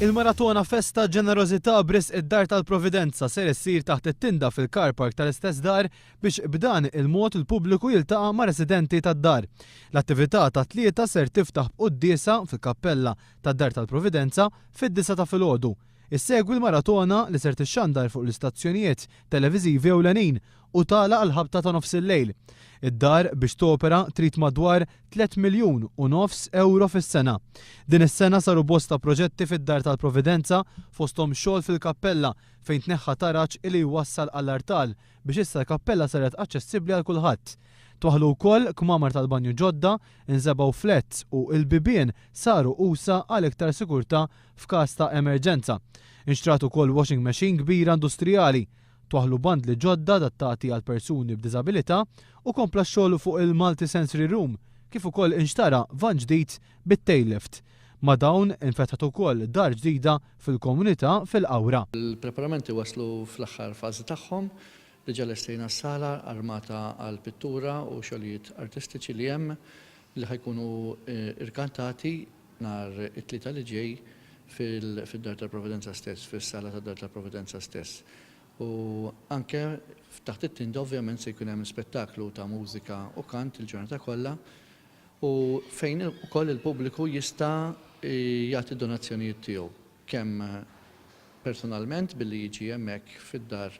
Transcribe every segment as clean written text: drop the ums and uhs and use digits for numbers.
Il-Maratona Festa Ġenerożità b'risq id-Dar tal-Providenza ser issir taħt it-tinda fil-car park tal-istess dar biex b'dan il-mod il-pubbliku jiltaqa' ma' residenti tad-dar. L-attività tat-Tlieta ser tiftaħ b'quddiesa fil-kappella tad-Dar tal-Providenza fid-disgħa ta' filgħodu. Issegwi l-maratona li ser tixxandar fuq l-istazzjonijiet televiżivi ewlenin u tagħlaq għall-ħabta ta' nofsillejl. Id-dar biex topera trid madwar 3 miljun u nofs ewro fis-sena. Din is-sena saru bosta proġetti fid-Dar tal-Providenza fosthom xogħol fil-kappella fejn tneħħa taraġ li jwassal għall-artal biex issa l-kappella saret aċċessibbli għal kulħadd. Twaħħlu wkoll kmamar tal-banju ġodda, inżebgħu flats u l-bibien saru usa' għal iktar sigurtà f'każ ta' emerġenza. Inxtrat ukoll washing machine kbira industrijali. Twaħħlu bandli ġodda adattati għal persuni b'diżabilità u kompla x-xogħol fuq il-multi-sensory room kif ukoll inxtara vann ġdid bit-tail lift. Ma' dawn infetħet ukoll dar ġdida fil-komunità fil-Qawra. Il-preparamenti waslu fl-aħħar fażi tagħhom. Diġà lestejna s-sala armata għall-pittura u xogħlijiet artistiċi li hemm li ħa jkunu irkantati nhar it-Tlieta li ġej fid-Dar tal-Providenza stess, fis-sala tad-Dar tal-Providenza stess. U anke taħt it-tinda ovvjament se jkun hemm spettaklu ta' mużika u kant il-ġurnata kollha u fejn ukoll il-pubbliku jista' jagħti d-donazzjonijiet tiegħu kemm personalment billi jiġi hemmhekk fid-dar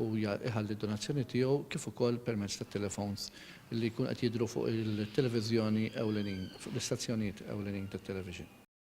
u jħalli d-donazzjoni tiegħu kif ukoll permezz tat-telefons li jkunu qed jidhru fuq il-televiżjoni ewlenin, fuq l-istazzjonijiet ewlenin tat-television.